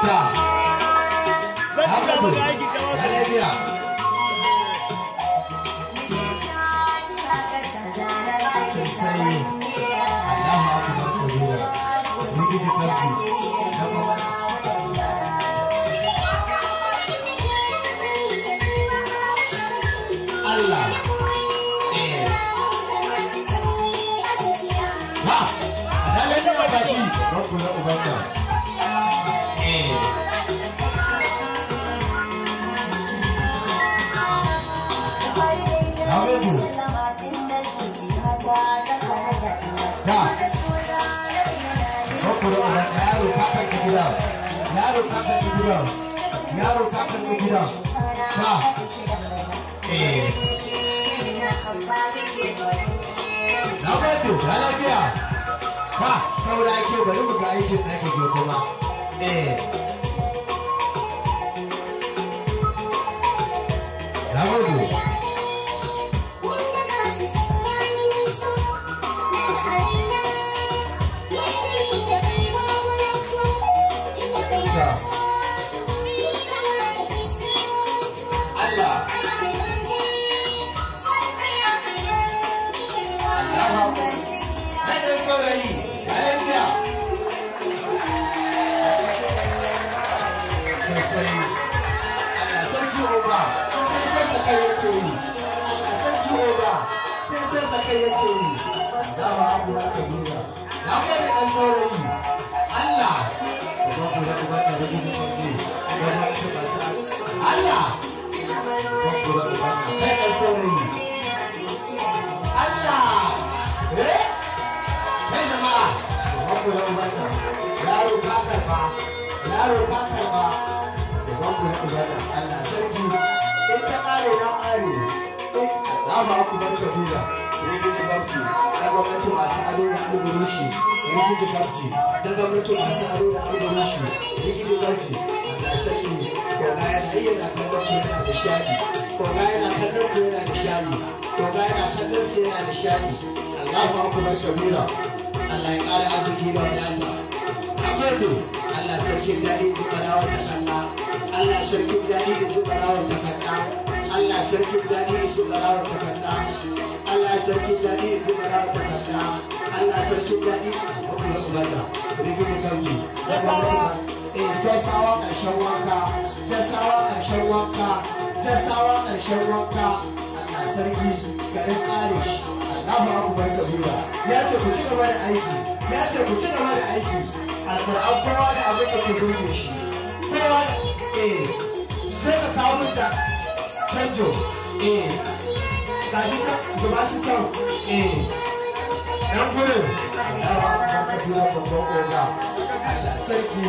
Ta. Zan nuna maka aikin jama'a. Lafiya. Sosai. Allahu akbar kabira. Rigiji karfi. Na kuma. Allah. Eh. Ha! Alhalin da baki. Babu na ubanka. Eh. Da. Babu na ubanka. Yaro ka karɓi gidan. Yaro ka karɓi gidan. Yaro ka karɓi gidan. Da. Eh. Na gode, na lafiya. Ba, saura ke bari mu ga aikin da ke kuma. Eh. Na gode. Allah. Allah. Ɗan saurayi, lafiya. Sosai. Allah sarki oba, sai sai saka yake yi. Allah sarki oba, sai sai saka yake yi. Allahu akbar kabira. Na gode ɗan saurayi. Allah. Uban kula uban da rage da kwanci. Uban ita masu Allah. Uban kula uban da kai ɗan saurayi. Allah. Eh? Kai jama'a. Uban kula uban da. Yaro ka karba. Yaro ka karba. Uban kula uban da. Allah sarki. In ta ƙare na ƙare. In Allahu akbar kabira. Rigiji babci. Na gwamnati masu ado da alburushi. Rigiji babci. Na gwamnati masu ado da alburushi. Rigiji babci. Allah sarki. Oga yana yi yana kallon ku yana nishaɗi. Oga yana kallon ku yana nishaɗi. Oga yana kallon su yana nishaɗi. Allahu akbar kabira. Allah ya ƙara arziki da wadata. A gode. Allah sarkin daɗi da barawar ta kalla. Allah sarkin daɗi da barawar ta kalla. Allah sarkin daɗi da barawar ta kalla. Allah sarkin daɗi da barawar ta kalla. Allah sarkin daɗi da kuma ubata. Rigiji kauci. Eh, jasawa ƙarshen wanka. Jasawa ƙarshen wanka. Jasawa ƙarshen wanka. Allah sarki garin ƙare. Allahu akbar kabira. Ya ce ku ci gaba da aiki. Ya ce ku ci gaba da aiki. Alƙur'an kowa da abin da ke burge shi. Kowa da eh sai ka kawo min da canjo. Eh ga shi can zuba su can. Eh ɗan gurin. Allahu akbar kabira babban oga. Allah sarki.